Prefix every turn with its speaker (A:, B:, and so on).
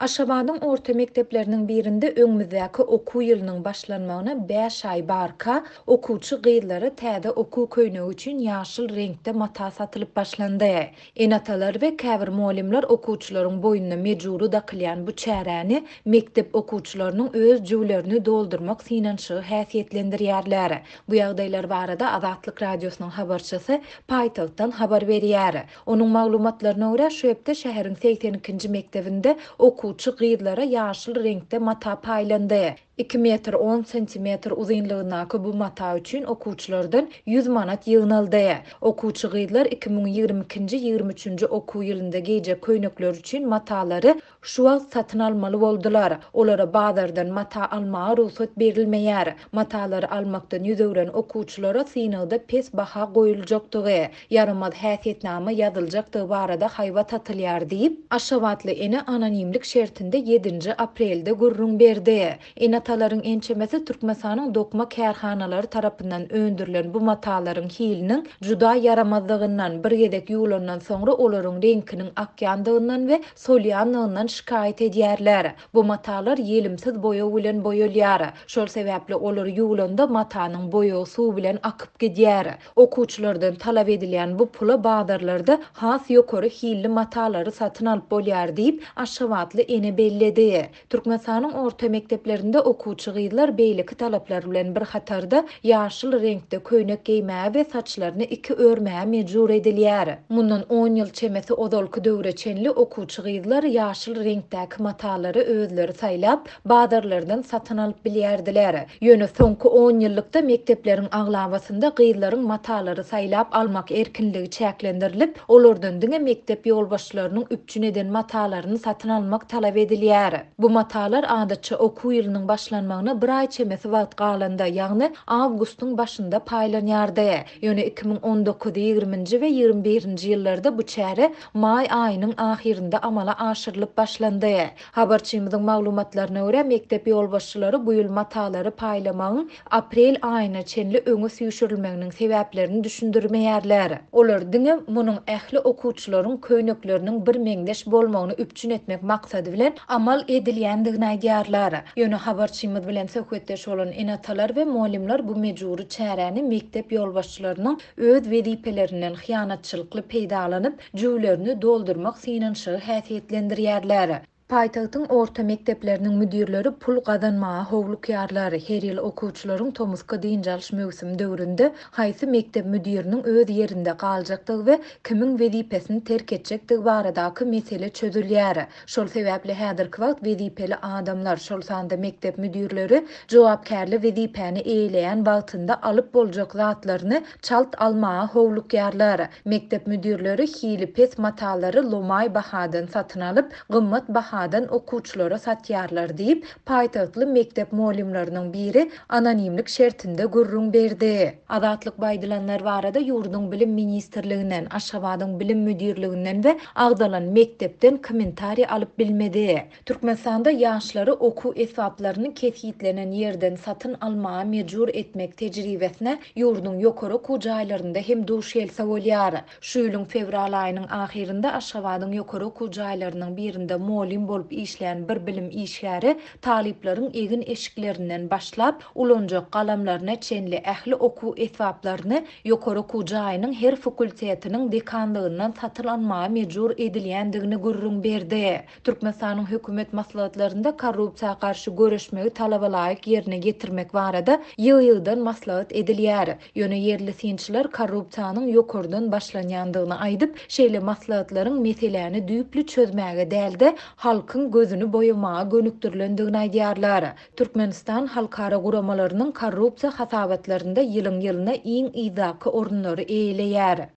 A: Aşgabadyň orta mekdepleriniň birinde öňümizdäki okuw ýylynyň başlanmagyna bäş aý barka, okuwçy gyzlara täze okuw köýnegi üçin ýaşyl reňkde mata satylyp başlandy. Ene-atalar we käbir mugallymlar okuwçylaryň boýnuna mejbury dakylýan bu çäräni mekdep okuwçylarynyň öz jübülerini doldurmak synanyşygy häsiýetlendirýärler. Bu ýagdaýlar barada Azatlyk Radiosynyň habarçysy paýtagtdan habar berýär. Onuň maglumatlaryna görä, şu hepde şäheriň 82-nji mekdebinde okuwçy gyzlara ýaşyl reňkde mata paýlandy. Iki metr on sentimetr uzynlygyndaky bu mata üçin okuwçylardan 100 manat ýygnaldy. Okuwçy gyzlar 2022-nji, 23-nji okuw ýylynda geýjek köýnekleri üçin matalary Şu wagt satyn almaly boldular. Olara bazardan mata almaga rugsat berilmeýär. Matalary almakdan ýüz öwren okuwçylara synagda pes baha goýuljakdygy, ýaramaz häsiýetnama ýazyljakdygy barada haýbat atylýar diýip, aşgabatly ene anonimlik şertinde ýedinji aprelde gürrüň berdi. Ene-atalaryň ençemesi Türkmenistanyň dokma kärhanalary tarapyndan öndürilen bu matalaryň hiliniň juda ýaramazdygyndan, bir gezek ýuwlandan soňra olaryň reňkiniň akýandygyndan we solýandygyndan şikaýat edýärler. Bu matalar ýelimsiz boýag bilen boýalýar. Şol sebäpli olar ýuwlanda matanyň boýagy suw bilen akyp gidýär. Okuwçylardan talap edilýän bu pula bazarlarda has ýokary hilli matalary satyn alyp bolýar diýip, aşgabatly ene belledi. Türkmenistanyň orta mekdeplerinde okuwçy gyzlar beýleki talaplar bilen bir hatarda ýaşyl reňkde köýnek geýmäge we saçlaryny iki örmäge mejbur edilýär. Mundan on ýyl çemesi ozalky döwre çenli okuwçy gyzlar ýaşyl reňkdäki matalary özleri saýlap, bazarlardan satyn alyp bilýärdiler. Ýöne soňky on ýyllykda mekdepleriň aglabasynda gyzlaryň matalary saýlap almak erkinligi çäklendirilip, olardan diňe mekdep ýolbaşçylarynyň üpjün eden matalaryny satyn almak talap edilýär. Bu matalar adatça okuw ýylynyň başlanmagyna bir aý çemesi wagt galanda, ýagny awgustyň başynda paýlanýardy. Ýöne 2019, ýigriminji we 21-nji ýyllarda bu çäre maý aýynyň ahyrynda amala aşyrylyp başlandy. Habarçymyzyň maglumatlaryna görä, mekdep ýolbaşçylary bu ýyl matalary paýlamagyň aprel aýyna çenli öňe süýşürilmeginiň sebäplerini düşündirmeýärler. Olar diňe munuň ähli okuwçylaryň köýnekleriniň birmeňzeş bolmagyny üpjün etmek maksady bilen amal edilýändigini aýdýarlar. Ýöne habarçymyz bilen söhbetdeş bolan ene-atalar we mugallymlar bu mejbury çäräni mekdep ýolbaşçylarynyň öz wezipelerinden hyýanatçylykly peýdalanyp, jübülerini doldurmak synanyşygy häsiýetlendirýärler. Paýtagtyň orta mekdepleriniň müdirleri pul gazanmaga howlukýarlar. Her ýyl okuwçylaryň tomusky dynç alyş möwsümi döwründe haýsy mekdep müdiriniň öz ýerinde galjakdygy we kimiň wezipesini terk etjekdigi baradaky mesele çözülýär. Şol sebäpli häzirki wagt wezipeli adamlar, şol sanda mekdep müdirleri jogapkärli wezipäni eýeleýän wagtynda alyp boljak zatlaryny çalt almaga howlukýarlar. Mekdep müdirleri hili pes matalary lomaý bahadan satyn alyp, gymmat bahadan okuwçylara satýarlar diýip, paýtagtly mekdep mugallymlarynyň biri anonimlik şertinde gürrüň berdi. Azatlyk bu aýdylanlar barada ýurduň Bilim ministrliginden, Aşgabadyň Bilim müdirliginden we agzalan mekdepden kommentariý alyp bilmedi. Türkmenistanda ýaşlary okuw esbaplaryny kesgitlenen ýerden satyn almaga mejbur etmek tejribesine ýurduň ýokary okuw jaýlarynda hem duş gelse bolýar. Şu ýylyň fewral aýynyň ahyrynda Aşgabadyň ýokary okuw jaýlarynyň birinde mugallym bolup işleýän bir bilim işgäri talyplaryň egin-eşiklerinden başlap, ulanjak galamlaryna çenli ähli okuw esbaplaryny ýokary okuw jaýynyň her fakultetiniň dekanlygyndan satyn almaga mejbur edilýändigini gürrüň berdi. Türkmenistanyň hökümet maslahatlarynda korrupsiýa garşy göreşmegi talabalaýyk ýerine ýetirmek barada ýygy-ýygydan maslahat edilýär. Ýöne ýerli synçylar korrupsiýanyň ýokardan başlanýandygyny aýdyp, şeýle maslahatlaryň meseläni düýpli çözmäge däl-de, halkyň gözüni boýamaga gönükdirilendigini aýdýarlar. Türkmenistan halkara guramalarynyň korrupsiýa hasabatlarynda ýylyň-ýylyna iň yzdaky orunlary eýeleýär.